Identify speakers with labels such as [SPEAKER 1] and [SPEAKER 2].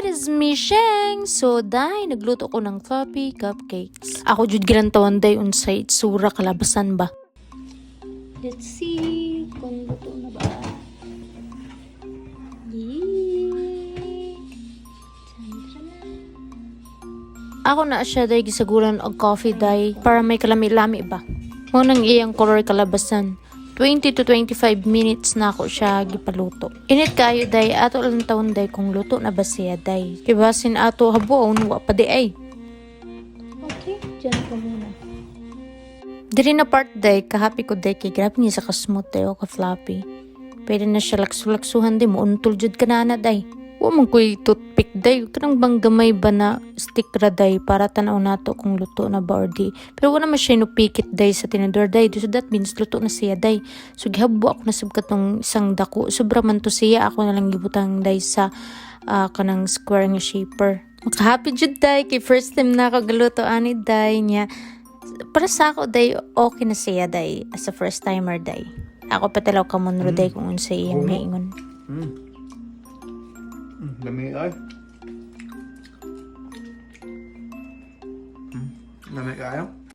[SPEAKER 1] It is me, Sheng! So, day, nagluto ko ng fluffy cupcakes. Ako jud gilantawan day unsay itsura kalabasan ba. Let's see kung luto na ba. Yee! Ako na siya day gisagulan og coffee day para may kalami-lami ba. Mao nang iyang color kalabasan. 20 to 25 minutes na ako siya gipaluto. Init kayo day, ato lang taon day kung luto na ba siya day. Kay basin ato habuon, wa pa di ay. Okay, dyan ko muna. Diri na part day, kahappy ko day kay grabe niya sa ka-smooth day o ka-fluffy. Pwede na siya laksu-laksuhan day, muuntol jud ka na na day. Wa man ko'y toothpick day, kanang bang gamay ba na stick ra day para tanaw nato kung luto na ba or di. Pero wala man siya nupikit day sa tinador day, so that means luto na siya day. So gihabo ako na sab katong isang dako, sobra man to siya, ako na lang gibutang day sa kanang square nga shaper. Makahappy jud day kay first time na ako galuto ani day niya. Para sa ako day, okay na siya day as a first timer day. Ako patalaw ka munro day kung unsay iyang maingon.
[SPEAKER 2] Lami ay. Lami kayo.